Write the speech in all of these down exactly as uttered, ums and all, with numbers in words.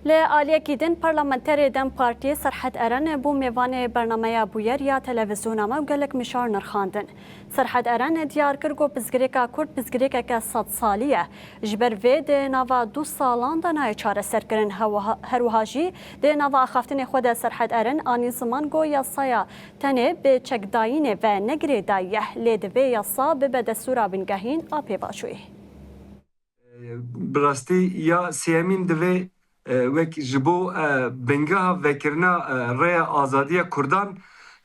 Li aliyekî din parlamenterê DEM Partiyê Serhed Eren bû mêvanê bernameya Bûyer ya televîzyona me û gelek mişar nirxandin. Serhed Eren diyar kir ku pirsgirêka Kurd pirsgirêkeke sed salî ye. Ji ber vê di nava du salan de nayê çareserkirin. Hewiha-, her wiha jî di nava axaftinê xwe de Serhed Eren anî ziman ku yasaya tenê bi çekdayînê ve ne girêdayî ye, lê divê yasa bibe destûra bingehîn a pêvajoyê. Bi rastî ya sêyemîn divê, e, wek ji bo, e, bingeha vekirina, e, rêya azadiya Kurdan,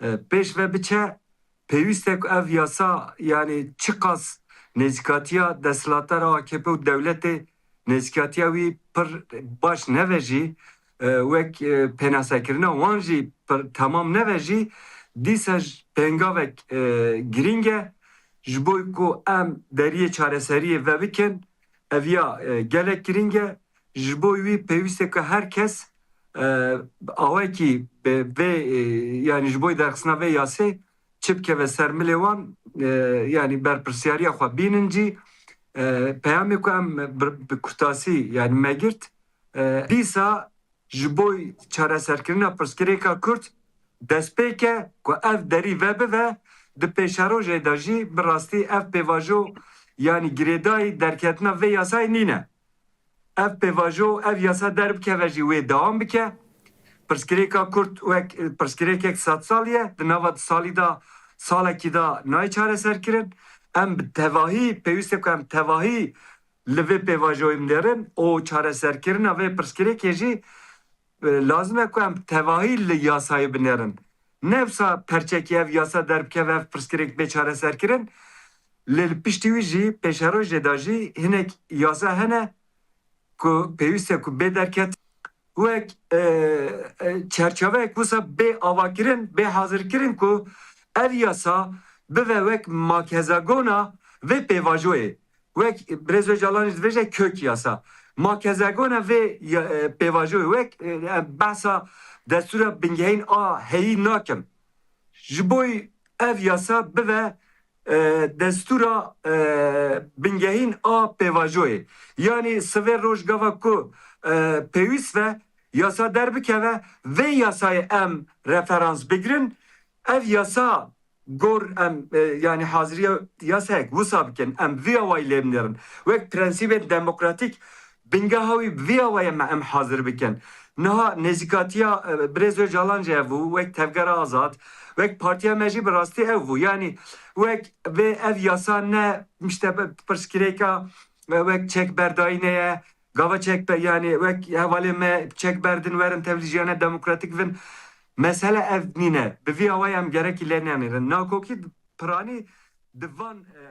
e, pêş ve biçe, pêwîst e ku ev yasa, yanî çiqas nêzîkatiya desthilatdara A K P û dewletê, nêzîkatiya wî pir baş neve jî, e, wek, e, pênasekirina wan jî pir temam neve jî, dîsa ji pêngavek, e, girîng e. Ji bo ku em deriyê çareseriyê vebikin, ev ya, e, gelek girîng e. Ji bo wî pêwîst e ku her kes, e, awekî bi vê, e, yanî ji bo derxistina vê yasê çi bikeve ser milê wan, e, yanî berpirsiyariya xwe bînin cî. E, peyamê ku em bi, bi kurtasî, yanî me girt, e, dîsa ji bo çareserkirina pirsgirêka Kurd destpêk e ku ev derî vebive, di pêşerojê de jî bi rastî ev pêvajo, yanî girêdayî derketina vê yasayê nîne. Ev pêvajo, ev yasa derbikeve jî wê dewam bike. Pirsgirêka Kurd wek pirsgirêkek sed salî ye, di nava du salî de, salekî de nayê çareserkirin. Em bi tevahî, pêwîst e ku em tevahî li vê pêvajoyê binêrin û çareserkirina vê pirsgirêkê jî, e, lazim e ku em tevahî li yasayê binêrin. Ne wisa perçekî ev yasa derbikeve, ev pirsgirêk bê çareserkirin. Lê li piştî wî jî, pêşerojê de jî hinek yasa hene ku pêwîst e ku bê derket. Wek, e, e, çerçeveyek wisa bê avakirin, bê hazirkirin ku ev yasa bive wek makezagona vê pêvajoyê. Wek Birêz Ocalan jî dibêje kök yasa. Makezagona vê ya-, e, pêvajoyê wek, e, em behsa destûra bingehîn a heyî nakim. Ji bo ev yasa bive, e, destûra, e, bingehîn a pêvajoyê. Yanî sivê roj gava ku, e, pêwîst ve yasa derbikeve, vê yasayê em referans bigirin. Ev yasa gor em, e, yanî haziriya yasayek wisa bikin, em vî awayî lê binêrin. Wek prensîbên demokratîk bingeha wî bi vî awayî me em hazir bikin. Niha nêzîkatiya, e, Birêz Ocalan jî ev bû, wek Tevgera Azad, wek partiya me jî bi rastî ew bû. Yanî wek vê ev yasa ne işte pirsgirêka, e, wek çekberdayînê ye, gava çekbe-, yanî wek hevalê me çek berdin werin tevlî jiyana demokratîk bin. Mesele ev nîne. Bi vî awayî em gerekî lê nenêrin. Nakokî piranî di van, e,